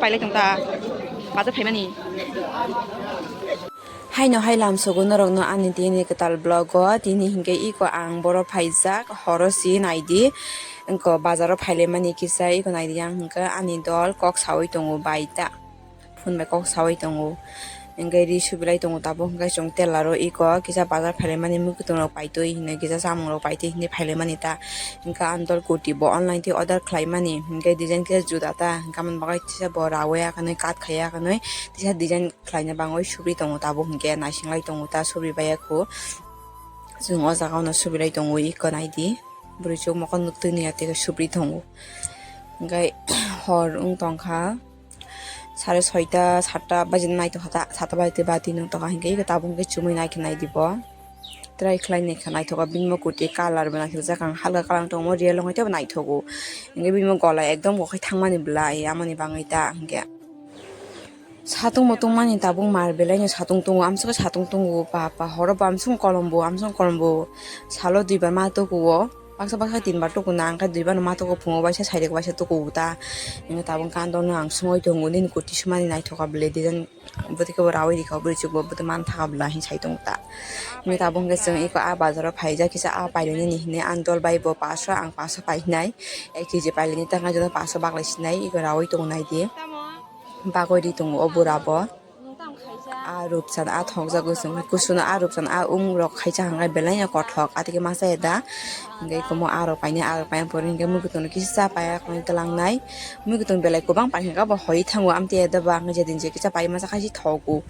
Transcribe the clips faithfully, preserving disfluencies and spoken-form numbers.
Pailai tong ta. Bazar phaimani. Haino hai lamsogo norokno ani tini kwtal vlog o, tini hinkhe iko ang boro phaijak horo si naidi, iko bazaro phailaimani kisa iko naidi, yang hinkhe ani dol kok sawi tongo bai ta, phone bai kok sawi tongo, hinkhe ri subilai tongo tabuk hinkhe chwng telaro iko kisa bazar phailaimani muikwtwng rok paitwi hinwi kisa chamung rok paitwi hinwi phailaimani ta, hinkhe ani dol kurti bo online twi order khlaimani hinkhe design kisa juda ta, hinkhe amoni bagwi kisa bo rawya kanwi kat khaiya kanwi kisa design khlaina bangwi subri tongo tabuk hinkhe naisinglai tongo ta subri baiya khu. Chwng o jaga o no subri lai tongo iko naidi. Bwrwi chuk mokol nuk twi nuya tei subri tongo. Hinkhe hor wng tongkha. Sare soita satta baji naitokha ta, satta baji tei bati nung tongkha hinkhe iko tabuk hinkhe chumui naikhe naidi bo. Try khlai naikha naithoka bini bo kurti colour bo naithokjak ang halka colour tongmo real wngkhe teibo naithogo. Hinkhe bini bo gola ekdom bo khe thangmani bwlai amoni bangwi ta hinkhe. Satung bo tungmani tabuk mar belaino satung tungo, amswkhe satung tungo, pa, pa, horo bo amswkhe kolom bo, amswkhe kolom bo, salo duibar ma tukuo, baksa baksa tinbar tuku na, angkhe duibar no ma tuku, phungo baisa, sairek baisa tuku ta, tabuk kando no ang sumui tongo, nini kurti sumani naithoka bwlai design, bwtwi khe bo raui rikha, bwrwi chukbo bwtwi man thaka bwla hin sai tongo ta, tabuk hwnkhe chwng iko a bazaro phaijak kisa a pailani hinwi ang dol bai bo paso, ang paso painai, ek kg pailani tangka joto paso baklai sinai, iko raui tongo naidi. Bagwi ri tongo o bura bo. A rupsan a thokjagwi chwng kusuno a rupsan a wng rok khaisa hwnkhai belai no kothok, atike masa ya da. Hwnkhe komo a rok painai, a rok paina pore hwnkhe muikwtwng no kisa cha paiya khe twlangnai. Muikwtwng belai kwbang paikha bo hoi thango, amtwi ya da ba hwnkhe jedin je kisa pai masa khaisi thogo.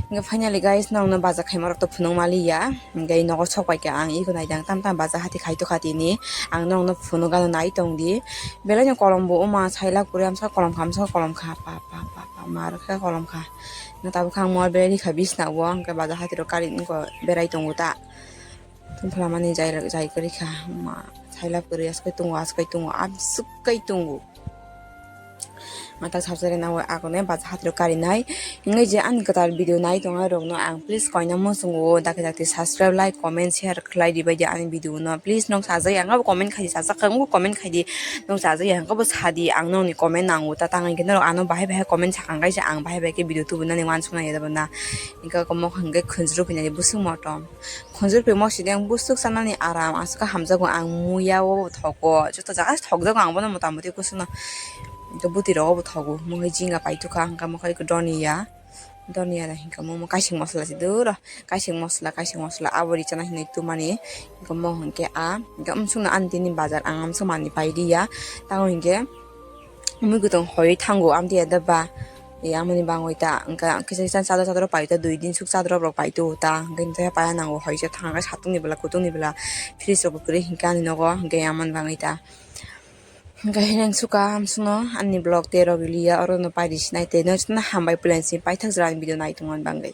Hwnkhe finally guys, norokno baja khaima rok to phunuk maliya. Hwnkhe nogo sok paikha ang iko naidi ang tam tam baja hati khaito kha tini. Ang norokno phunuk gano nai tongdi. Belai no kolom bo wngma sailak kwrwi amsa kolom kha, amsa kolom kha, pa, pa, pa, pa, mar khe kolom kha. Hwnkhe tabuk khe ang mo belai rikha bisna o, hwnkhe baja hati rok kari wngkha berai tongo ta. Tungphla mani jai rok jai kwrwi kha, ma sailak kwrwi aswk tongo, aswk tongo, amswk tongo. Mata sabjari na o agonai baja hati rok kari nai. Hwnkhe je ani kwtal video nai tongnai rokno ang please koina muchungo dakti dakti subscribe, like, comment, share khlai di bai di ani video no. Please nok sajak ya hwnkhe bo comment khai di, sajak kha hwnkhe comment khai di, nok sajak ya hwnkhe bo sa di, ang nokni comment nango ta tang hwnkhe norok ano bahai bahai comment sakang kaisa ang bahai bahai khe video tubunani uansuknai ya da bo na. Hwnkhe omo hwnkhe khunjuru phinani busuk motom. Khunjuru phi mosidi ang busuk sanani aram aswk hamjago ang muya o thogo joto jaga thokjago ang bono mota moti kusuno. Hwnkhe bwtwi rogo bo thogo mokhe jinga paithukha hwnkhe mokhe doniya. Doniya da hinkhe omo kaising mosola se duro. Kaising mosola, kaising mosola abo richana hinwi tumani. Hinkhe omo hinkhe a, hinkhe amsukno ani tini bazar ang amsuk manwi pailiya. Tamo hinkhe muikwtwng hoi thango amtwi ya da ba. E, amoni bangwi ta, hinkhe kisa kisa chador chador paita, dui din suk chador rok paito ta. Hinkhe paya nango hoi se thangkhe satungni bwla kutungni bwla fridge rok bo kwrwi hinkhe ani nogo hinkhe amoni bangwi ta. Hinkhe hinang suka amsukno ani vlog tei rw liya oro no paidi sinai tei no hambai plan si paithak jora ni video nai tongmani bangwi.